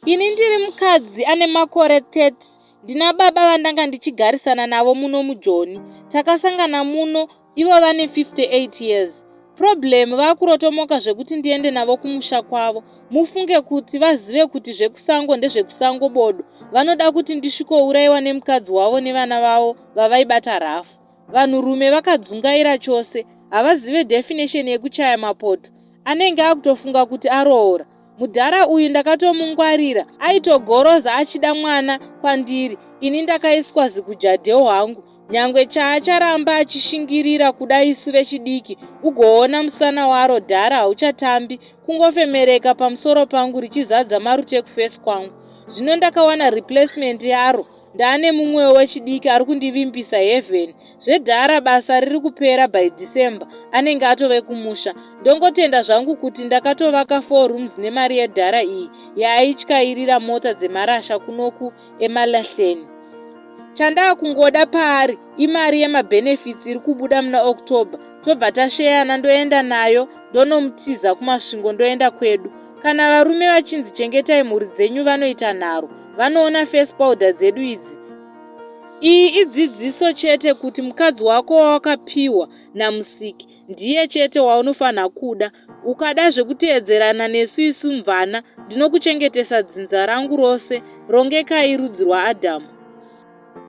Ini ndiri mukadzi ane makore 30 ndina baba vandanga ndichigarisana navo muno muJoni. Takasangana muno ivo vane 58 years. Problem vakurotomoka zvekuti ndiende navo kumusha kwavo. Mufunge kuti vazive kuti zvekusango ndezvekusango bodo. Vanoda kuti ndisvikouraiwa nemukadzi wavo nevana vavo vavaibata rafu. Vanhurume vakadzungaira chose. Havazive definition yekuchaya mapoto. Anenge akutofunga kuti aroora. Mudhara uyu ndakatomungwarira aitogoroza achida mwana kwandiri ini ndakaiswa zikujadheo hangu nyangwe chaacharamba achishingirira kuda isu vechidiki ugoona musana waro dhara hauchatambi kungofemereka pamusoro pangu richizadza marute kufesi kwangu zvino ndakawana replacement yaro Ndane mumwewo wechidiki ari kundivimbisa heaven zvedhara basa riri kupera by December anenge atove kumusha. Ndongotenda zvangu kuti ndakatovaka four rooms nemari yedhara iyi yaaityairira mota dzemarasha kunoku emalahleni. Chandakungoda paari imari yemabenefits iri kubuda muna October tobva tasheyana ndoenda nayo ndonomutiza kuMasvingo ndoenda kwedu. Kana varume vachinzi chengetai mhuri dzenyu vanoita nharo. Vanoona face powder dzedu idzi. Iyi idzidziso chete kuti mukadzi wako wawakapiwa naMusiki ndiye chete waunofanha kuda. Ukada zvekuteedzerana nesu isu mvana ndinokuchengetesa dzinza rangu rose. Rongekai rudzi rwaAdhamu.